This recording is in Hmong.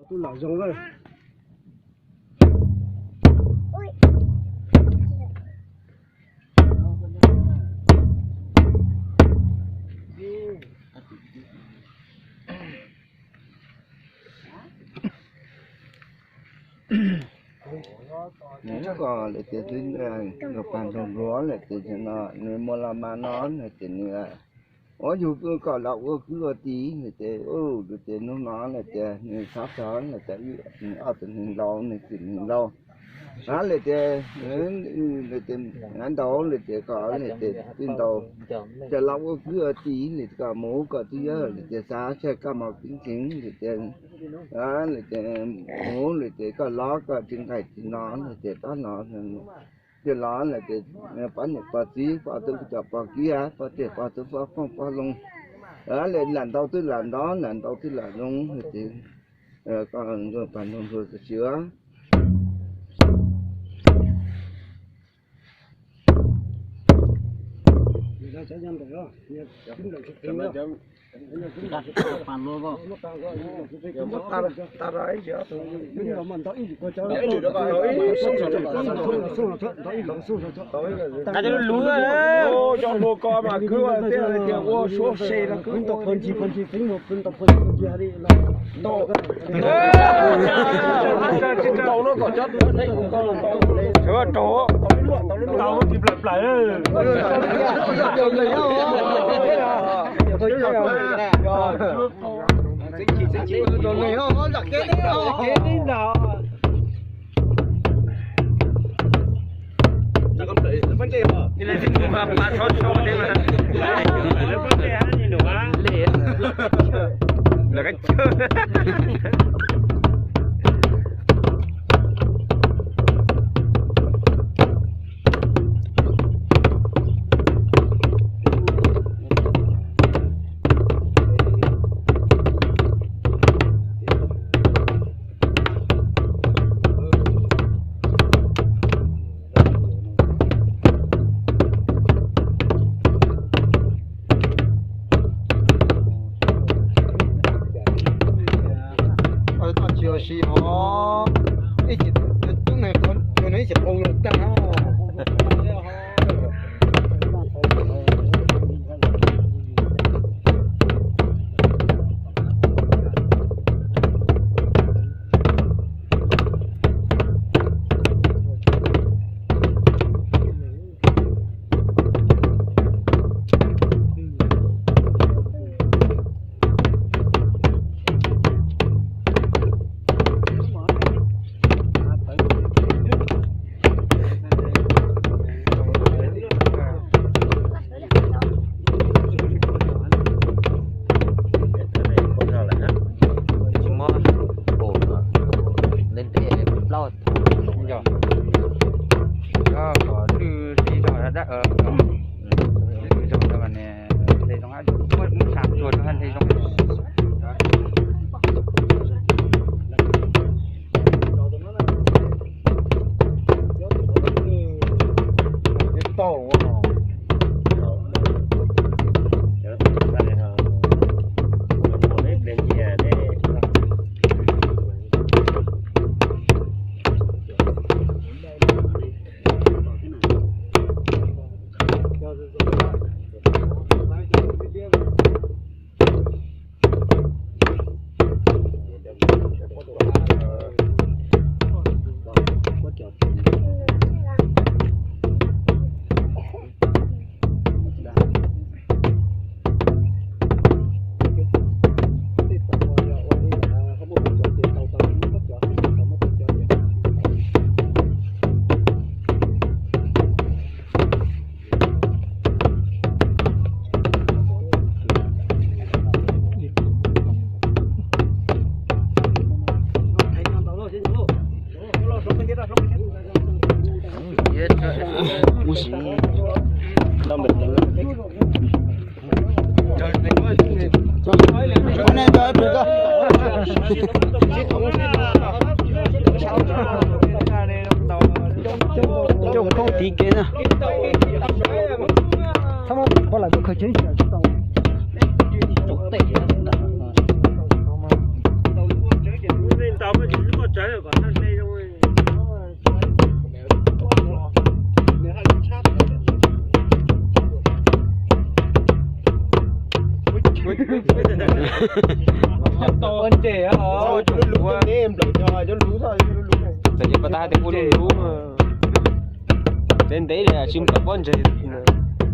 Tub los zoo lawm. Nws ko lawm tias twb nkauj pag nraug hluas lawm tias no nws muaj los mas no lawm tias nws ua yug kom los ua kwv ua tij lawm tias, lawm tias hnub no lawm tias nws xav xav lawm tias nws ob tug neeg laus nws txiv neeg laus, lawm tias, lawm tias ntaus lawm tias kom lawm tias twb ntaus, ces los ua kwv ua tij lawm kom mus kom twb yog lawm tias xav xav koj mos kev ntseeg lawm tias, lawm tias mus lawm tias koj los koj tsis nqaij tsis no lawm tias rov los ces los lawm tias poj niam poj txiv poj tub cov poj kiab poj tiaj poj tub poj phooj poj loo, lawm lam ntaus twb lam ntaus lam ntaus twb lam zoo lawm tias koj nkauj pag nraug hluas tam sim. Nqa cov lus lus cov hluas ko mas kwv tias ua suab se no kwv tau phooj ywg phooj ywg feeb mus kwv tau phooj ywg phooj ywg ha li no. Tsis tau lub kom cov tau lub tib plaws plaws. Tsis ua si os, ib tsis tub ne, ib tsis qau los tag. Tsis muab pum ntev ntev plaub thaum. Yog, yog kom lwj li zog dab, lwj zog rau mas nws hle zoo, muab sam tsuag rau hle zoo. Coj khoob tiv kev na. Txhob muab pov lawm tuaj khaws tsev tsis tau. Tus neeg Txawm yog pas tas tias ua lub lub, ntev ntev li tsis nplawm pob ntseg.